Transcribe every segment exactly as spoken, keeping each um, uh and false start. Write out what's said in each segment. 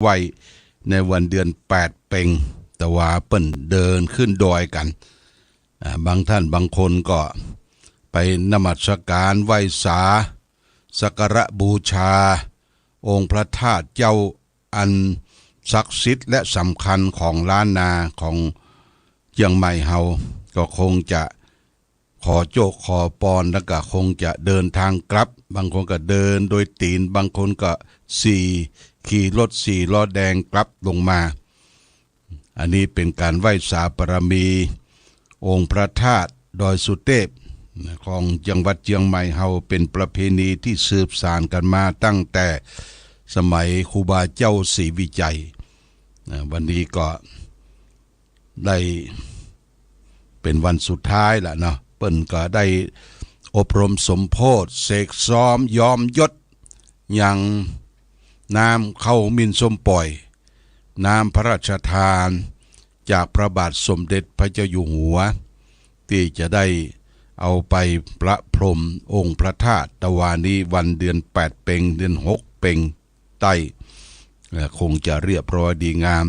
ไหว้ในวันเดือนแปดเป็ง แต่ว่าเปิ้นเดินขึ้นดอยกั๋น อ่า บางท่านบางคนก็ไปนมัสการไหว้สา สักการะบูชาองค์พระธาตุเจ้าอันศักดิ์สิทธิ์และสำคัญของล้านนาของเจียงใหม่เฮา ก็คงจะขอโจคขอปอน แล้วก็คงจะเดินทางกลับ บางคนก็เดินโดยตี๋น บางคนก็สี่ ขี่รถสี่ล้อแดงกลับลงมา อันนี้เป๋นก๋านไหว้สาบารมีองค์พระธาตุดอยสุเตพของจังหวัดเจียงใหม่เฮา เป๋นประเพณีตี้สืบสานกั๋นมาตั้งแต่สมัยครูบาเจ้าศรีวิชัย นะ วันนี้ก็ได้เป๋นวันสุดท้ายละเนาะ เปิ้นก็ได้อบรมสมโภช เสกซ้อมย้อมยศ ยังน้ำเข้ามิ่นส้มป่อย น้ำพระราชทานจากพระบาทสมเด็จพระเจ้าอยู่หัว ตี้จะได้เอาไปประพรมองค์พระธาตุ ตะวานี้วันเดือนแปดเป็ง เดือนหกเป็งใต้ เอ่อ คงจะเรียบร้อยดีงาม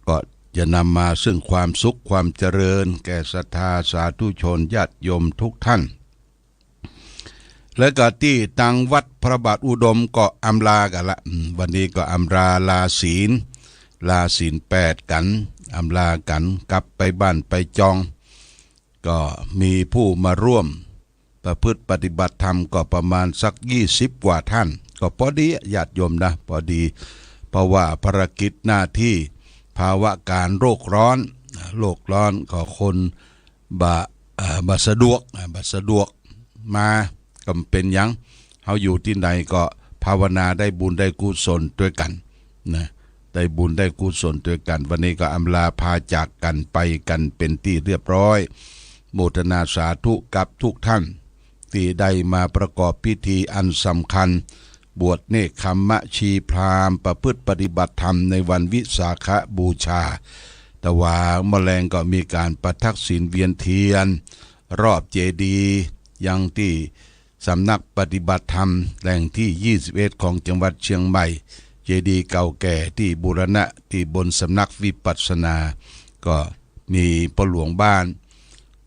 ก็จะนำมาซึ่งความสุขความเจริญแก่ศรัทธาสาธุชนญาติโยมทุกท่าน และก็ตี้ตังวัดพระบาทอุดมก็อำลากั๋นละ อืม วันนี้ก็อำลาลาศีล ลาศีลแปดกั๋น อำลากั๋น กลับไปบ้านไปจอง ก็มีผู้มาร่วมประพฤติปฏิบัติธรรมก็ประมาณสักยี่สิบกว่าท่าน ก็พอดีญาติโยมนะ พอดี เพราะว่าภารกิจหน้าตี้ ภาวะก๋านโลกร้อน โลกร้อนก็คน บ่ เอ่อ บ่สะดวก อ่า บ่สะดวกมา ก็บ่เป๋นหยัง เฮาอยู่ตี้ไหนก็ภาวนาได้บุญได้กุศลตวยกั๋นนะ ได้บุญได้กุศลตวยกั๋น วันนี้ก็อำลาพาจากกั๋นไปกั๋นเป๋นตี้เรียบร้อย โมทนาสาธุกับทุกท่านตี้ได้มาประกอบพิธีอันสำคัญ บวชเณกขัมมะชีพราหมณ์ประพฤติปฏิบัติธรรมในวันวิสาขบูชา ตะวาเมื่อแลงก็มีก๋านประทักษิณเวียนเทียนรอบเจดีย์ ยังตี้สำนักปฏิบัติธรรมแหล่งตี้ยี่สิบเอ็ดของจังหวัดเชียงใหม่ เจดีย์เก่าแก่ตี้บูรณะตี้บนสำนักวิปัสสนา ก็มีป้อหลวงบ้าน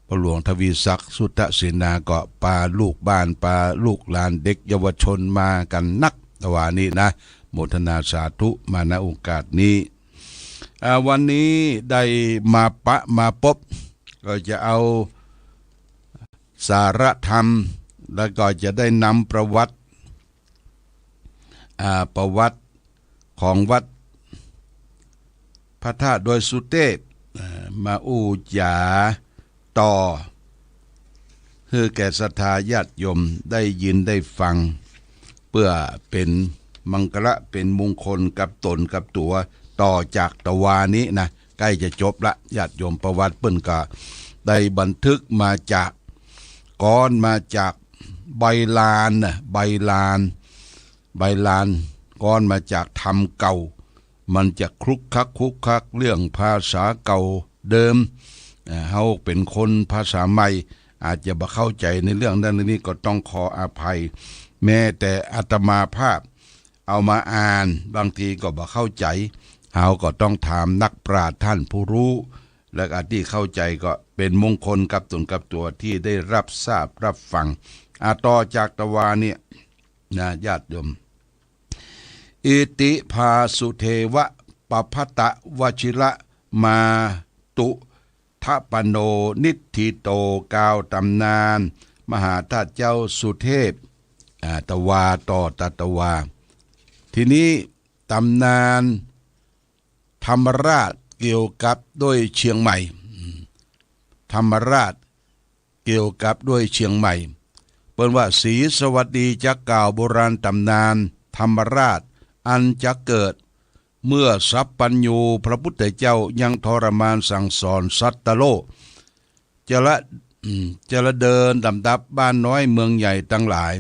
ป้อหลวงทวีศักดิ์ สุทธเสนา ก็ปาลูกบ้าน ปาลูกหลานเด็กเยาวชนมากั๋นนัก ตะวานี้นะ โมทนาสาธุมา ณ โอกาสนี้ อ่า วันนี้ได้มาปะมาปบ ก็จะเอาสาระธรรม แล้วก็จะได้นำประวัติ อ่า ประวัติของวัดพระธาตุดอยสุเตพ อ่า มาอู้จ๋าต่อ หื้อแก่ศรัทธาญาติโยมได้ยินได้ฟัง เปื้อเป๋นมังคละเป๋นมงคลกับต๋นกับตั๋ว ต่อจากตะวานี้นะ ใก้จะจบละ ญาติโยม ประวัติเปิ้นก็ได้บันทึกมาจาก ก๊อนมาจากใบลานนะ ใบลาน ใบลาน ก๊อนมาจากธรรมเก่า มันจะคลุกคลักคลุกคลัก เรื่องภาษาเก่าเดิม อ่า เฮาเป๋นคนภาษาใหม่ อาจจะบ่เข้าใจ๋ในเรื่องนั้นเรื่องนี้ ก็ต้องขออภัย แม้แต่อาตมาภาพเอามาอ่าน บางทีก็บ่เข้าใจ๋ เฮาก็ต้องถามนักปราชญ์ท่านผู้ฮู้ และตี้เข้าใจ๋ก็เป๋นมงคลกับต๋นกับตั๋วตี้ได้รับทราบรับฟัง อ่า ต่อจากตะวานี้นะ ญาติโยม อิติภาสุเทวะปะพะตะวชิระมาตุทะปะโนนิทธิโต กล่าวต๋ำนานมหาธาตุเจ้าสุเทพ อ่า ตะวาต่อตะตะวา ทีนี้ต๋ำนานธรรมราชเกี่ยวกับด้วยเชียงใหม่ อืม ธรรมราช เกี่ยวกับด้วยเชียงใหม่ เปิ้นว่า ศรีสวัสดีจะกล่าวโบราณต๋ำนานธรรมราช อันจะเกิดเมื่อสัพพัญญูพระพุทธเจ้ายังทรมานสั่งสอนสัตว์โลก จะละ อืม จะละเดินดำดับบ้านน้อยเมืองใหญ่ตังหลาย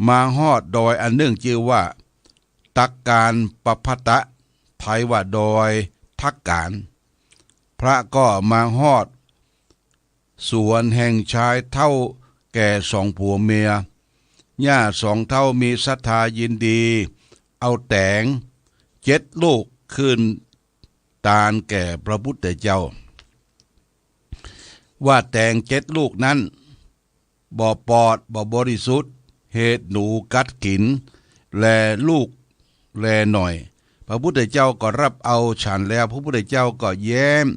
มาฮอดดอยอันนึ่งจื้อว่า ตักกานปะพะตะ ไทยว่าดอยทักกาน พระก็มาฮอด สวนแห่งชายเฒ่าแก่สองผัวเมีย ย่าสองเฒ่ามีศรัทธายินดี เอาแต๋ง เจ็ดลูกคืนตานแก่พระพุทธเจ้า ว่าแตงเจ็ดลูกนั้น บ่ปอด บ่บริสุทธิ์ เหตุหนูกัดกิ๋น แลลูกแลหน่อย พระพุทธเจ้าก็รับเอาฉันแล้ว พระพุทธเจ้าก็แย้ม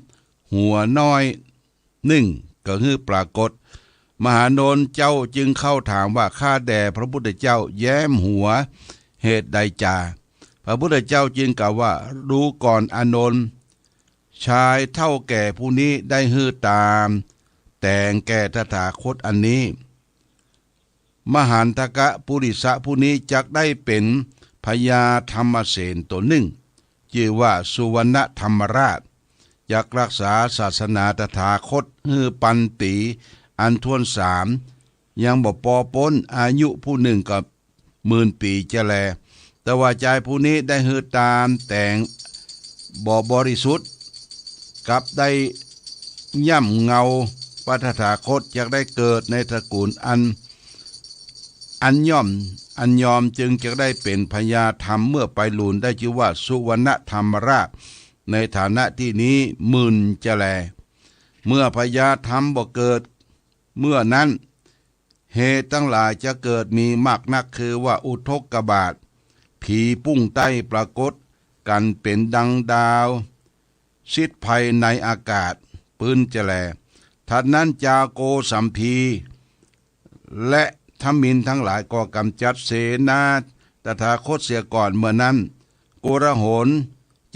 หัวน้อยนึ่ง ก็หื้อปรากฏ มหาอานนท์เจ้าจึงเข้าถามว่า ข้าแต่พระพุทธเจ้า แย้มหัวเหตุใดจา พระพุทธเจ้าจึงกล่าวว่า ดูก่อนอานนท์ ชายเฒ่าแก่ผู้นี้ได้หื้อตานแตงแก่ตถาคตอันนี้ มหันทกปุริสะผู้นี้จักได้เป๋นพญาธรรมเสนต๋นนึ่ง จื้อว่าสุวรรณธรรมราช จักรักษาศาสนาตถาคตหื้อปันปี๋อันถ้วนสาม ยังบ่ปอป๊น อายุผู้นึ่งก็ หมื่นปี๋จะแล แต่ว่าจายผู้นี้ได้หื้อตานแตงบ่บริสุทธิ์ กับได้ย่ำเงาพระตถาคต จักได้เกิดในตระกูลอัน อันย่อม อันยอม จึงจักได้เป๋นพญาธรรม เมื่อไปลูนได้จื้อว่าสุวรรณธรรมราช ในฐานะตี้นี้หมื่นจะแล เมื่อพญาธรรมบ่เกิด เมื่อนั้น เหตุตังหลายจะเกิดมีมากนัก คือว่าอุทกบาท ผีปุ้งใต้ปรากฏกั๋นเป๋นดังดาว สิทธิ์ไพในอากาศ ปื๊นจะแล ถัดนั้นจาวโกสัมพี และทมิฬทั้งหลายก็ก๋ำจัดเสนาตถาคตเสียก่อน เมื่อนั้น โกลาหล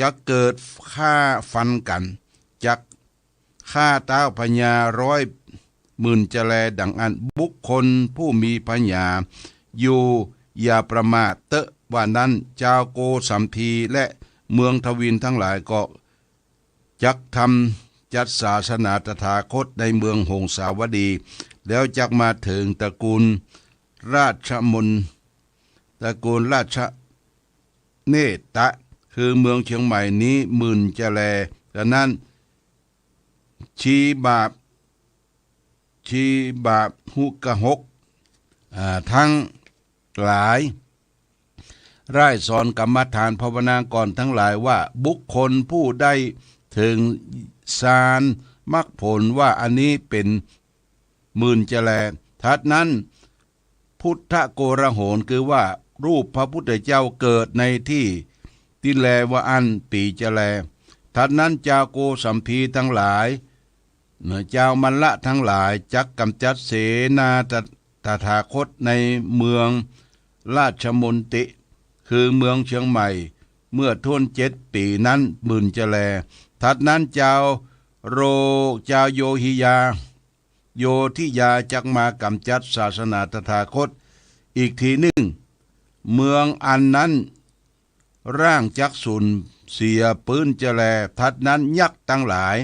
จักเกิดฆ่าฟันกั๋น จัก ฆ่าต้าวพญาร้อยหมื่นจะแล ดังอั้น บุคคลผู้มีพญาอยู่อย่าประมาทเต๊อะ ว่านั้น จาวโกสัมพีและเมืองทวินทั้งหลายก็จักทำจัดศาสนาตถาคตในเมืองหงสาวดี แล้วจักมาเถิงตระกูลราชมน ตระกูลราชเนตะ คือเมืองเชียงใหม่นี้หมื่นจะแล ดังนั้น ชีบาบ ชีบาบหุกหก อ่า ทั้งหลาย ร่ายสอนกรรมฐานภาวนากรทั้งหลายว่า บุคคลผู้ได้เถิงฌานมรรคผล ว่าอันนี้เป๋นหมื่นจะแล ถัดนั้น พุทธโกลาหล คือว่ารูปพระพุทธเจ้าเกิดในตี้ตี้แล ว่าอั้นปี๋จะแล ถัดนั้นจาวโกสัมพีทั้งหลาย จาวมัลละทั้งหลาย จักก๋ำจัดเสนาตถาคตในเมืองราชมนติ คือเมืองเชียงใหม่ เมื่อถ้วนเจ็ดปี๋นั้นหมื่นจะแล ถัดนั้นจาวโร จาวโยธิยา โยธิยาจักมาก๋ำจัดศาสนาตถาคตอีกทีนึ่ง เมืองอันนั้นร้างจักสูญเสียปื๊นจะแล ถัดนั้นยักษ์ตังหลาย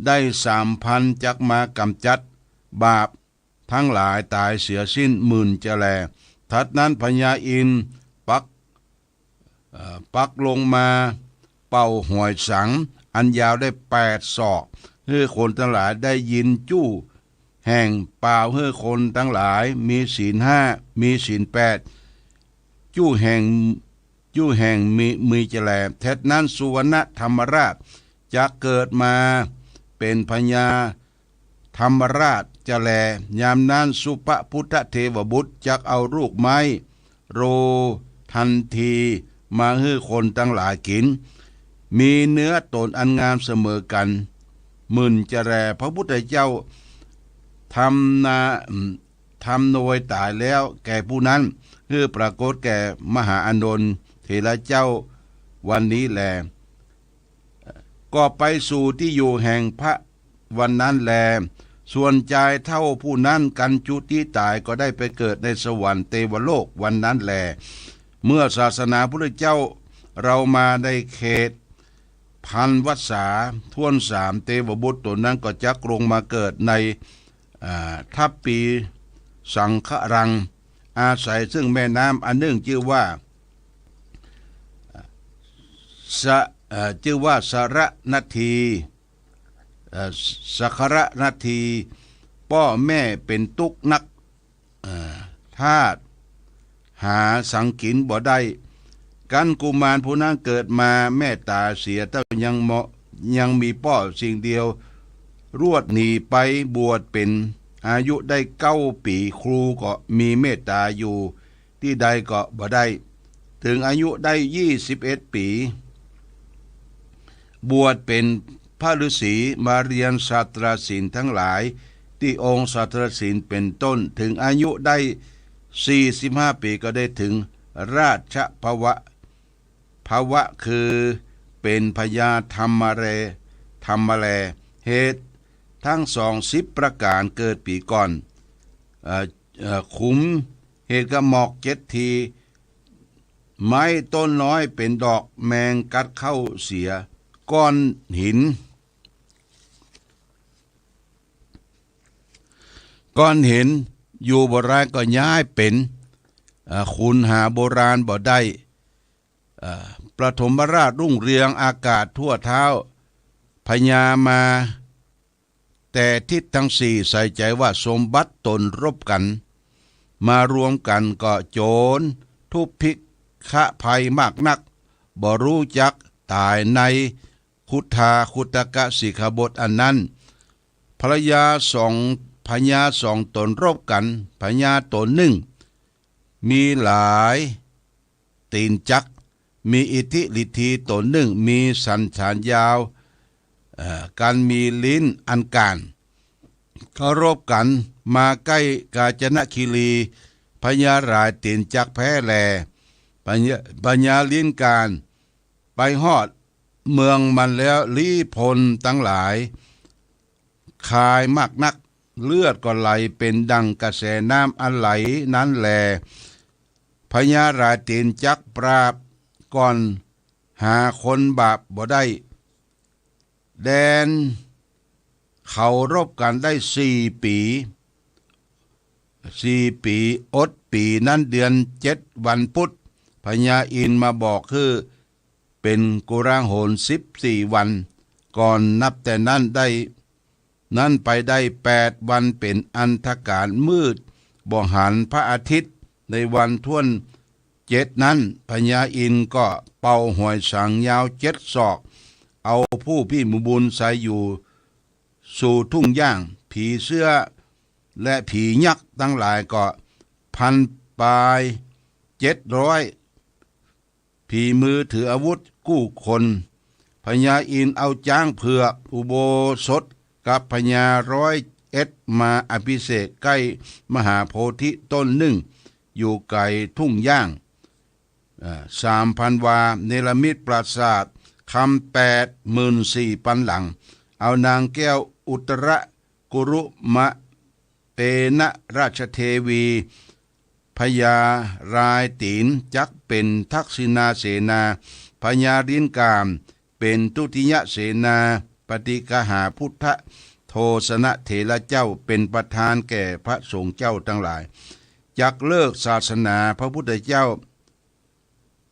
ได้สามพันจักมาก๋ำจัดบาปตังหลายต๋ายเสียสิ้นหมื่นจะแล ถัดนั้นพญาอินทร์ปัก เอ่อ ปักลงมาเป่าหอยสังอันยาวได้แปดศอก หื้อคนตังหลายได้ยิน จู้แห่ง ป่าวหื้อคนตังหลายมีศีลห้า มีศีลแปด จู้แห่ง จู้แห่งมี มีจะแล เท็จนั้นสุวรรณธรรมราชจักเกิดมาเป๋นพญา ธรรมราชจะแล ยามนั้นสุปพุทธเทวบุตรจักเอาลูกไม้โรธันธีมาหื้อคนตังหลายกิ๋น มีเนื้อต๋นอันงามเสมอกั๋นหมื่นจะแล พระพุทธเจ้าทำนา ทำโนยต๋ายแล้วแก่ผู้นั้น หื้อปรากฏแก่มหาอานนท์เถระเจ้าวันนี้แล ก็ไปสู่ตี้อยู่แห่งพระวันนั้นแล ส่วนจายเฒ่าผู้นั้นกัญจุติต๋ายก็ได้ไปเกิดในสวรรค์เตวโลกวันนั้นแล เมื่อศาสนาพุทธเจ้าเรามาในเขตพันวรรษาถ้วนสาม เตวบุตรต๋นนั้นก็จักลงมาเกิดใน อ่า ทัพปีสังครัง อาศัยซึ่งแม่น้ำอันนึ่งจื้อว่า สะ เอ่อ จื้อว่าสระนที เอ่อ สะคระนที ป้อแม่เป๋นตุ๊กข์นัก เอ่อ ทาสหาสังกิ๋นบ่ได้ กันกุมารผู้นั้นเกิดมาเมตต๋าเสียเต้ายังเหมาะ ยังมีป้อสิ่งเดียว รวดหนีไปบวชเป๋น อายุได้เก้าปี๋ ครูก็มีเมตต๋าอยู่ตี้ใดก็บ่ได้ เถิงอายุได้ยี่สิบเอ็ดปี๋ บวชเป๋นพระฤๅษีมาเฮียนศาสตราศิลป์ตังหลาย ตี้องค์ศาสตราศิลป์เป๋นต้น เถิงอายุได้สี่สิบห้าปี๋ ก็ได้เถิงราชภวะ ภวะคือเป๋นพญาธรรมแล ธรรมแล เหตุตังสองสิบประก๋าน เกิดปี๋ก่อน เอ่อ เอ่อ ขุมเหตุกระหม่อมเจ็ดที ไม้ต้นน้อยเป๋นดอก แมงกัดเข้าเสีย ก้อนหิน ก้อนหินอยู่บ่ได้ก็ย้ายเป๋น เอ่อ ขุนหาโบราณบ่ได้ เอ่อ ปฐมราชรุ่งเรืองอากาศทั่วเท้า พญามาแต่ทิศตังสี่ ใส่ใจ๋ว่าสมบัติต๋นรบกั๋น มารวมกั๋นก็โจ๋รทุพภิกขภัยมากนัก บ่ฮู้จักต๋ายใน คุฏฐา คุฏฐกสิกขบทอันนั้น พญาสอง พญาสองต๋นรบกั๋น พญาต๋นนึ่ง มีหลายตี๋นจักร มีอิทธิฤทธี ต๋นนึ่งมีสันฐานยาว เอ่อ กันมีลิ้นอันก่าน เคารพกั๋นมาใก้กาญจนคีรี พญาหลายตี๋นจักรแพ้แล พญา พญาลิ้นก่าน ไปฮอดเมืองมันแล้ว ลี้พลตังหลาย คายมากนัก เลือดก็ไหลเป๋นดั่งกระแสน้ำอันไหลนั้นแล พญาหลายตี๋นจักรปราบก่อน หาคนบาปบ่ได้ แดนเขารบกั๋นได้สี่ปี๋ สี่ปี๋ อดปี๋นั้นเดือนเจ็ดวันปุ๊ด พญาอินทร์มาบอกคือเป๋นกุลาหลสิบสี่วัน ก่อนนับแต่นั้นได้ นั้นไปได้แปดวันเป๋นอันธก๋ารมืด บ่หันพระอาทิตย์ ในวันถ้วนเจ็ดนั้น พญาอินทร์ก็เป่าหอยสังยาวเจ็ดศอก เอาผู้มีบุญใส่อยู่สู่ทุ่งหญ้า ผีเสื้อและผียักษ์ตังหลายก็พันปายเจ็ดร้อย ผีมือถืออาวุธกู้คน พญาอินทร์เอาจ๊างเผือก อุโบสถกับพญาร้อยเอ็ดมาอภิเษกใก้มหาโพธิต้นนึ่ง อยู่ไก๋ทุ่งหญ้า เอ่อ สามพันวา เนรมิตปราสาทคำแปดหมื่นสี่ปันหลัง เอานางแก้วอุตรกุรุมะ เปนะราชเทวี พญาหลายตี๋นจักรเป๋นทักษิณาเสนา พญาลิ้นก่านเป๋นทุติยเสนาปฏิกหา พุทธโทสนเถระเจ้าเป๋นประธานแก่พระสงฆ์เจ้าตังหลาย จักเลิกศาสนาพระพุทธเจ้า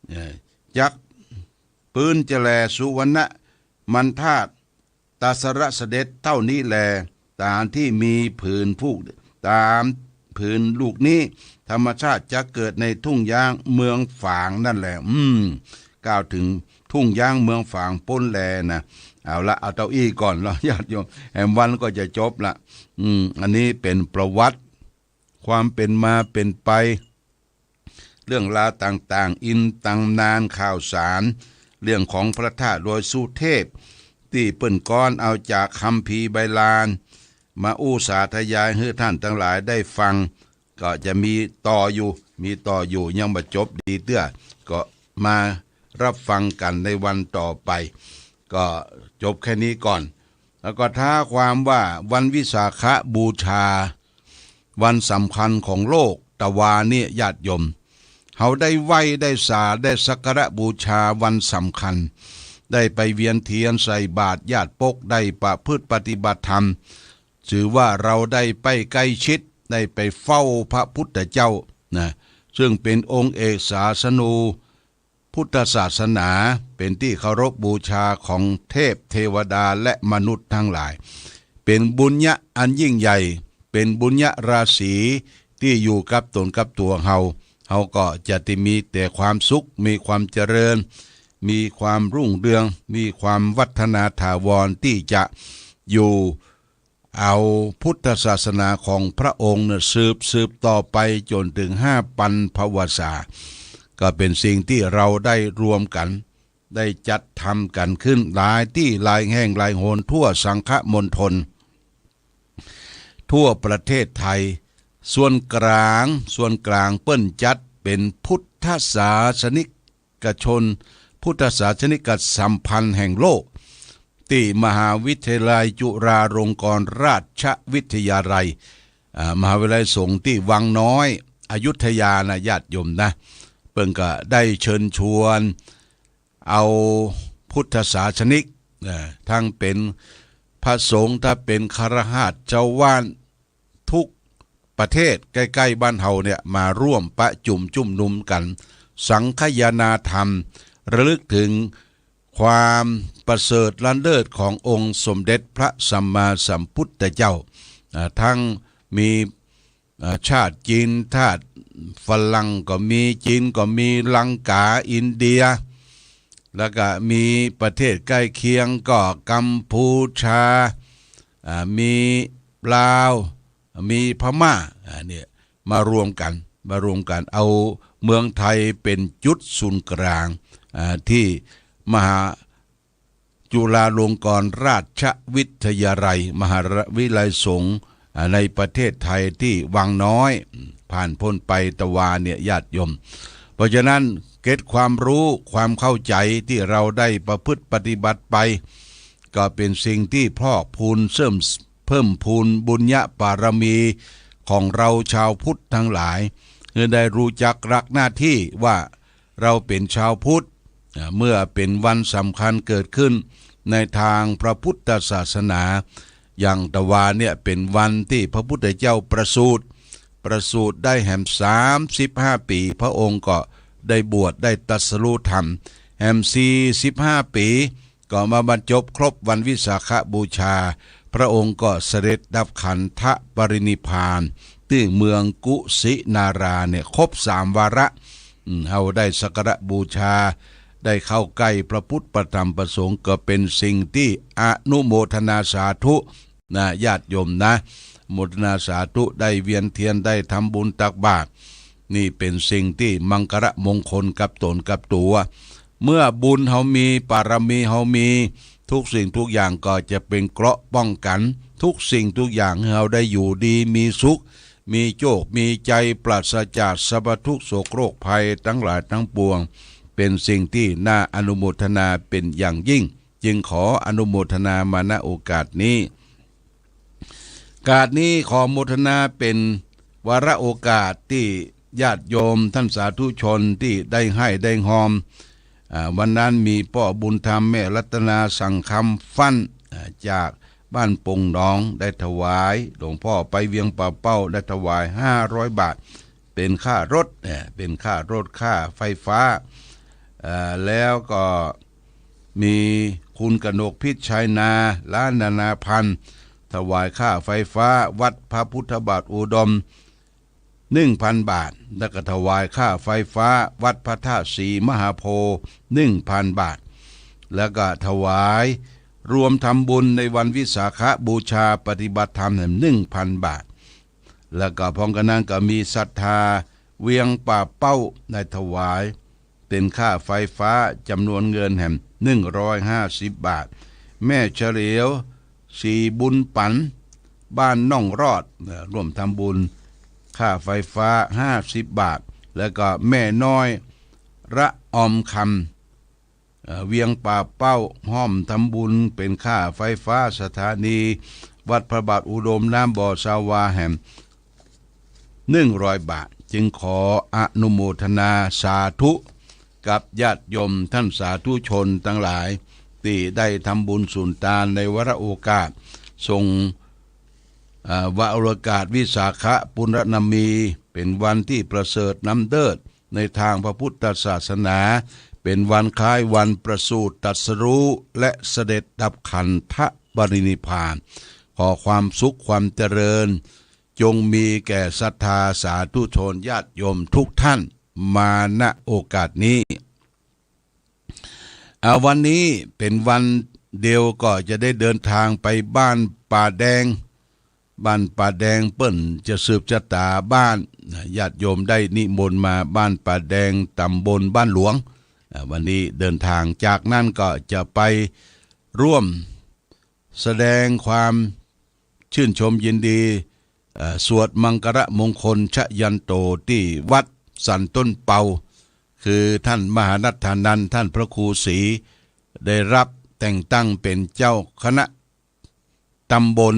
เอ่อ จักปื้นจะแล สุวรรณมันธาตุ ตรัสเสด็จเต้านี้แล ต๋ามตี้มีผืนผูก ต๋ามผืนลูกนี้ ธรรมชาติจะเกิดในทุ่งหญ้าเมืองฝางนั่นแล อืม กล่าวเถิงทุ่งหญ้าเมืองฝางปู๊นแลนะ เอาละ เอาเต้าอี้ก่อนเนาะ ญาติโยม แหมวันก็จะจบละ อืม อันนี้เป๋นประวัติ ความเป๋นมาเป๋นไป เรื่องราวต่างๆ อิงตำนานข่าวสาร เรื่องของพระธาตุดอยสุเทพ ตี้เปิ้นก๊อนเอาจากคัมภีร์ใบลาน มาอู้สาธยายหื้อท่านตังหลายได้ฟัง ก็จะมีต่ออยู่ มีต่ออยู่ ยังบ่จบดีเตื้อ ก็มารับฟังกั๋นในวันต่อไป ก็จบแค่นี้ก่อน แล้วก็ท้าความว่าวันวิสาขบูชา วันสำคัญของโลกตะวาเนี่ย ญาติโยม เฮาได้ไหว้ ได้สา ได้สักการะบูชาวันสำคัญ ได้ไปเวียนเตียนใส่บาตรญาติปก ได้ประพฤติปฏิบัติธรรม ถือว่าเฮาได้ไปใก้ชิด ได้ไปเฝ้าพระพุทธเจ้านะ ซึ่งเป๋นองค์เอกศาสนู พุทธศาสนา เป๋นตี้เคารพบูชาของเทพเทวดาและมนุษย์ตังหลาย เป๋นบุญญะอันยิ่งใหญ่ เป๋นบุญญะราศีตี้อยู่กับต๋นกับตั๋วเฮา เฮาก็จะได้มีแต่ความสุข มีความเจริญ มีความรุ่งเรือง มีความวัฒนาถาวรตี้จะอยู่เอาพุทธศาสนาของพระองค์เนี่ยสืบ สืบต่อไปจ๋นเถิงห้าปันพรรษา ก็เป๋นสิ่งตี้เฮาได้รวมกั๋น ได้จัดทำกั๋นขึ้นหลายตี้หลายแห่งหลายหนทั่วสังคมณฑล ทั่วประเทศไทย ส่วนกลาง ส่วนกลางเปิ้นจัดเป๋นพุทธศาสนิกชน พุทธศาสนิกสัมพันธ์แห่งโลก ตี้มหาวิทยาลัยจุฬาลงกรณราชวิทยาลัย อ่า มหาวิทยาลัยสงฆ์ตี้วังน้อย อยุธยานะ ญาติโยมนะ เปิ้นก็ได้เชิญชวน เอาพุทธศาสนิก เอ่อ ทั้งเป๋นพระสงฆ์ ทั้งเป๋นฆราวาส ชาวบ้านทุกประเทศใก้ๆ บ้านเฮาเนี่ย มาร่วมประจุมจุมนุมกั๋น สังคายนาธรรม ระลึกเถิงความประเสริฐล้ำเลิศขององค์สมเด็จพระสัมมาสัมพุทธเจ้า อ่า ทั้งมี อ่า ชาติจีน ชาติฝรั่งก็มี จีนก็มี ลังกา อินเดีย แล้วก็มีประเทศใก้เคียงก็กัมพูชา อ่า มีลาว มีพม่า อ่า เนี่ย มารวมกั๋น มารวมกั๋น เอาเมืองไทยเป๋นจุดศูนย์กลาง อ่า ตี้มหา จุฬาลงกรณราชวิทยาลัย มหาวิทยาลัยสงฆ์ อ่า ในประเทศไทยตี้วังน้อย ผ่านป๊นไปตะวาเนี่ย ญาติโยม เพราะฉะนั้นเกร็ดความรู้ความเข้าใจ๋ตี้เฮาได้ประพฤติปฏิบัติไป ก็เป๋นสิ่งตี้พอกพูนเสริม เพิ่มพูนบุญญาบารมีของเฮาชาวพุทธตังหลาย หื้อได้ฮู้จักหลักหน้าตี้ว่า เฮาเป๋นชาวพุทธ อ่า เมื่อเป๋นวันสำคัญเกิดขึ้นในตางพระพุทธศาสนา อย่างตะวาเนี่ยเป๋นวันตี้พระพุทธเจ้าประสูติ ประสูติได้แหมสามสิบห้าปี๋ พระองค์ก็ได้บวชได้ตรัสรู้ธรรม แหมสี่สิบห้าปี๋ ก็มาบรรจบครบวันวิสาขบูชา พระองค์ก็เสด็จดับขันธปรินิพพาน ตี้เมืองกุสินาราเนี่ย ครบสามวาระ อืม เฮาได้สักการะบูชา ได้เข้าใก้พระพุทธพระธรรมพระสงฆ์ ก็เป๋นสิ่งตี้อนุโมทนาสาธุนะ ญาติโยมนะ โมทนาสาธุ ได้เวียนเตียน ได้ทำบุญตักบาตร นี่เป๋นสิ่งตี้มังคละมงคลกับต๋นกับตั๋ว เมื่อบุญเฮามี บารมีเฮามี ทุกสิ่งทุกอย่างก็จะเป๋นเกราะป้องกั๋น ทุกสิ่งทุกอย่างหื้อเฮาได้อยู่ดีมีสุข มีโจค มีชัย ปราศจากสรรพทุกข์โศกโรคภัยตังหลายตังปวง เป๋นสิ่งตี้น่าอนุโมทนาเป๋นอย่างยิ่ง จึงขออนุโมทนามา ณ โอกาสนี้ โอกาสนี้ขอโมทนาเป๋นวาระโอกาสตี้ญาติโยมต้านสาธุชนตี้ได้ไห้ได้ฮอม อ่า วันนั้นมีป้อบุญธรรมแม่รัตนาสังคำฟั่น อ่า จากบ้านปงหนองได้ถวาย หลวงป้อไปเวียงป่าเป้าได้ถวายห้าร้อยบาท เป๋นค่ารถ เอ่อ เป๋นค่ารถค่าไฟฟ้า เอ่อ แล้วก็มีคุณกนกพิชชัยนา ล้านนานาพันธ์ ถวายค่าไฟฟ้าวัดพระพุทธบาทอุดม หนึ่งพันบาท แล้วก็ถวายค่าไฟฟ้าวัดพระธาตุศรีมหาโพธิ์ หนึ่งพันบาท แล้วก็ถวายรวมทำบุญในวันวิสาขบูชาปฏิบัติธรรม หนึ่งพันบาท แล้วก็พร้อมกั๋นนั้นก็มีศรัทธาเวียงป่าเป้าได้ถวายเป๋นค่าไฟฟ้าจ๋ำนวนเงินแหม หนึ่งร้อยห้าสิบบาท แม่เฉลียว ศรีบุญปั๋น บ้านหนองรอด เอ่อ ร่วมทำบุญค่าไฟฟ้าห้าสิบบาท แล้วก็แม่น้อย ละออมคำ เอ่อ เวียงป่าเป้า ฮ่อมทำบุญเป๋นค่าไฟฟ้าสถานีวัดพระบาทอุดมน้ำบ่อสาวาแหม หนึ่งร้อยบาท จึงขออนุโมทนาสาธุกับญาติโยมต้านสาธุชนตังหลาย ตี้ได้ทำบุญสุนตานในวาระโอกาส ส่ง อ่า วาระโอกาสวิสาขปุณณมี เป๋นวันตี้ประเสริฐล้ำเลิศในตางพระพุทธศาสนา เป๋นวันคล้ายวันประสูติตรัสรู้และเสด็จดับขันธปรินิพพาน ขอความสุขความเจริญ จงมีแก่ศรัทธาสาธุชนญาติโยมทุกท่าน มา ณ โอกาสนี้ อ่า วันนี้เป๋นวันเดียวก็จะได้เดินทางไปบ้านป่าแดง บ้านป่าแดงเปิ้นจะสืบจะต๋าบ้าน ญาติโยมได้นิมนต์มาบ้านป่าแดง ต๋ำบลบ้านหลวง อ่า วันนี้เดินทาง จากนั้นก็จะไปร่วมแสดงความชื่นชมยินดี เอ่อ สวดมังคละมงคลชยันโตตี้วัดสันต้นเปา คือท่านมหานัฏฐานันท์ ท่านพระครูศรี ได้รับแต่งตั้งเป๋นเจ้าคณะต๋ำบล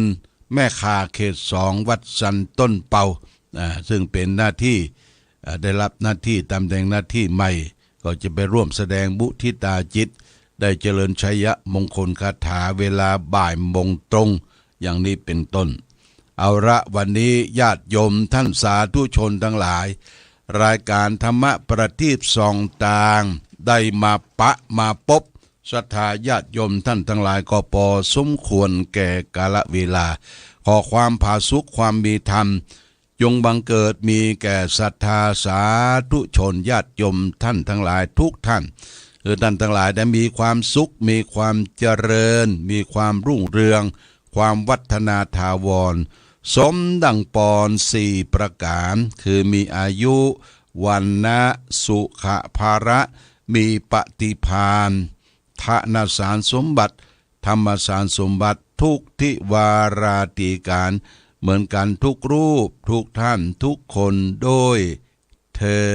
แม่ข่าเขตสองวัดสันต้นเปา อ่า ซึ่งเป๋นหน้าตี้ อ่า ได้รับหน้าตี้ตำแหน่งหน้าตี้ใหม่ ก็จะไปร่วมแสดงมุทิตาจิต ได้เจริญชัยมงคลคาถาเวลาบ่ายโมงตรง อย่างนี้เป๋นต้น เอาละ วันนี้ญาติโยมท่านสาธุชนตังหลาย รายก๋านธรรมะประทีปส่องตาง ได้มาปะมาปบศรัทธาญาติโยมท่านตังหลายก็ปอสมควรแก่กาลเวลา ขอความผาสุกความมีธรรม จงบังเกิดมีแก่ศรัทธาสาธุชนญาติโยมท่านตังหลายทุกท่าน คือท่านตังหลายได้มีความสุข มีความเจริญ มีความรุ่งเรือง ความวัฒนาถาวร สมดังปอนสี่ประก๋าน คือมีอายุ วรรณะ สุขะ พละ มีปฏิภาณ ธนสารสมบัติ ธรรมสารสมบัติ ทุกทิวาราตรีก๋าน เหมือนกั๋นทุกรูป ทุกท่าน ทุกคน โดยเทอญ